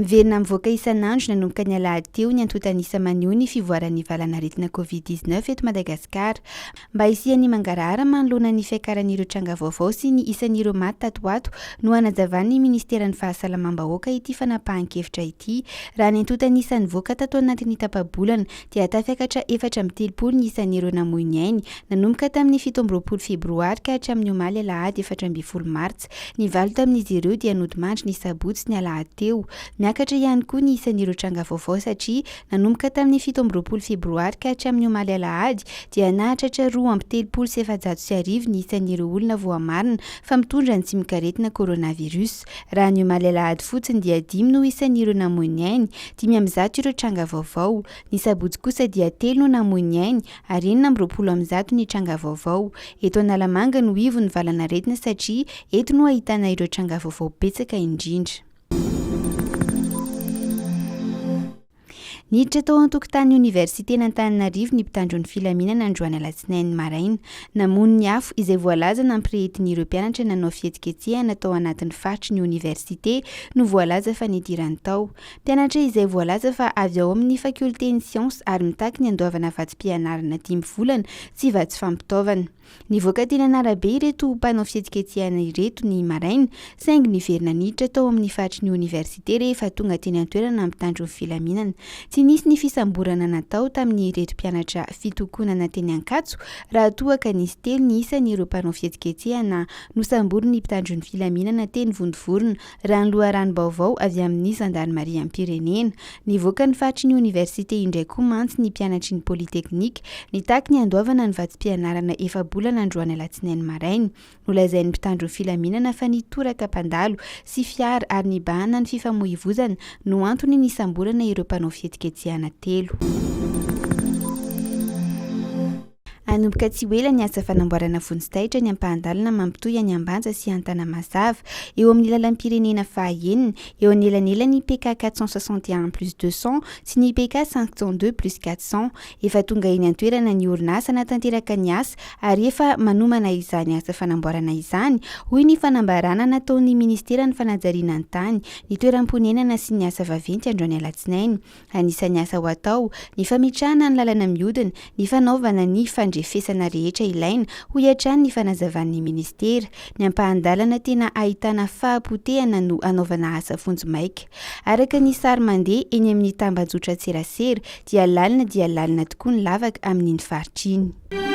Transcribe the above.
Miverina mivoaka isan'andro nanomboka ny alahady teo ny antontan'isa maneho ny fivoaran'ny valanaretina Covid 19 eto Madagasikara. Mba hisian'ny mangarahara manoloana ny fiakaran'ireo tranga vaovao sy ny isan'ireo maty tato ho ato no hanazavan'ny minisiteran'ny Fahasalamam-bahoaka ity fanapahan-kevitra ity. Raha ny antontan'isa nivoaka tato anatin'ny tapa-bolana dia tafiakatra 34 ny isan'ireo namoy ny ainy nanomboka tamin'ny 27 febroary ka hatramin'ny omaly alahady 14 martsa. Ny valo tamin'izy ireo dia nodimandry ny sabotsy ny alahady teo. Miakatra ihany koa ny isan'ireo tranga vaovao satria nanomboka tamin'ny 27 febroary ka hatramin'ny omaly alahady dia nahatratra 1432 ny isan'ireo olona voamarina fa mitondra ny tsimokaretina coronavirus. Raha ny omaly alahady fotsiny dia dimy no isan'ireo namoy ny ainy, 105 ireo tranga vaovao. Ny sabotsy kosa dia telo no namoy ny ainy ary 126 ny tranga vaovao. Eto Analamanga no ivon'ny valanaretina satria eto no ahitana ireo tranga vaovao betsaka indrindra. Niditra tao an-tokotanin'ny oniversiten'Antananarivo ny mpitandro ny filaminana androany alatsinainy maraina. Namono ny afo izay voalaza nampirehetin'ireo mpianatra nanao fihetsiketsehana tao anatin'ny faritry ny oniversite no voalaza fa nidirany tao. Mpianatra izay voalaza fa avy ao amin'ny fakiolten'ny siansa ary mitaky ny handoavana vatsim-pianarana dimy volana sy vatsy fampitaovana. Nivoaka teny an'arabe ireto mpanao fihetsiketsehana ireto ny maraina, saingy niverina niditra tao amin'ny faritry ny oniversite rehefa tonga teny an-toerana mpitandro ny filaminana. Tsy nisy ny fisamborana natao tamin'ireto mpianatra fitokonana teny Ankatso raha toa ka nisy telo ny isan'ireo mpanao fihetsiketsehana nosamborin'ny mpitandro ny filaminana teny Vontovorona Raha ny loharanom-baovao avy amin'ny zandarimariam-pirenena. Nivoaka ny faritry ny oniversite indray koa mantsy ny mpianatry ny Polytechnique nitaky ny handoavana ny vatsim-pianarana efa-bolana androany alatsinainy maraina. Nolazain'ny mpitandro ny filaminana fa nitoraka mpandalo sy fiara ary nibahana ny fifamoivozana no antony nisamborana ireo mpanao fihetsiketsehana telo. Hanomboka tsy ho ela ny asa fanamboarana vonjy taitra ny ampahan-dalana mampitohy an'i Ambanja sy Antanamazava, eo amin'ny lalam-pirenena faha-enina, eo anelanelan'ny PK 461 plus 200 sy ny PK 502 plus 400. Efa tonga eny an-toerana ny orinasa hanatanteraka ny asa ary efa manomana izany asa fanamboarana izany, hoy ny fanambarana nataon'ny minisiteran'ny fanajariana ny tany, ny toeram-ponenana sy ny asa vaventy androany alatsinainy. Anisan'ny asa ho atao, ny fametrahana ny lalana mihodina, ny fanaovana ny fandrefesana rehetra ilaina, hoy hatrany ny fanazavan'ny minisitera. Ny ampahan-dalana tena ahitana fahapotehana no anaovana asa vonjimaika. Araka ny sary mandeha eny amin'ny tambajotran-tserasera dia lalina dia lalina tokoa ny lavaka amin'iny faritra iny.